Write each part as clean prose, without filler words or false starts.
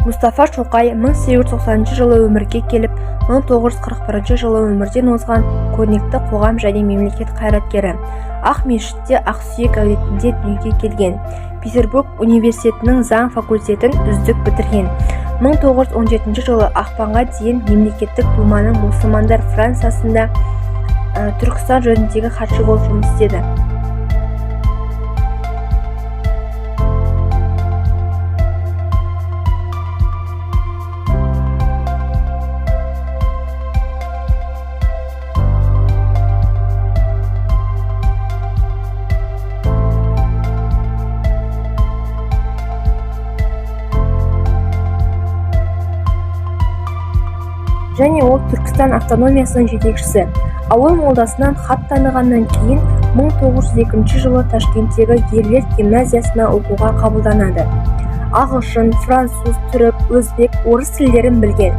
Мұстафа Шоқай 1890 жылы өмірге келіп, 1941 жылы өмірден озған көрнекті қоғам және мемлекет қайраткері. Ақмешітте ақсүйек әулетінде дүниеге келген. Петербург университетінің заң факультетін үздік бітірген. 1917 жылы ақпанға дейін Мемлекеттік думаның мұсылмандар Франциясында Түркістан жөніндегі хатшы болып жұмыс істеді. Және ол Түркістан автономиясының жетекшісі. Ауыл молдасынан хат танығаннан кейін 1902 жылы Ташкенттегі ерлер гимназиясына оқуға қабылданады. Ағылшын, француз, түрік, өзбек, орыс тілдерін білген.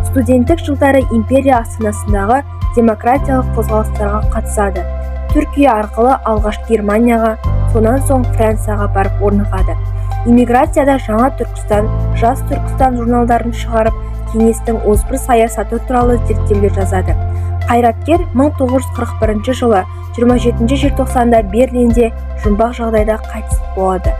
Студенттік жылдары империя астанасындағы демократиялық қозғалыстарға қатысады. Түркия арқылы алғаш Германияға, сонан соң Францияға барып орнығады. Эмиграцияда Жаңа Түркістан, Жас Түркістан журналдарын шығарып, кеңестің озбыр саясаты туралы зерттеулер жазады. Қайраткер 1941 жылы 27 желтоқсанда Берлинде жұмбақ жағдайда қайтыс болады.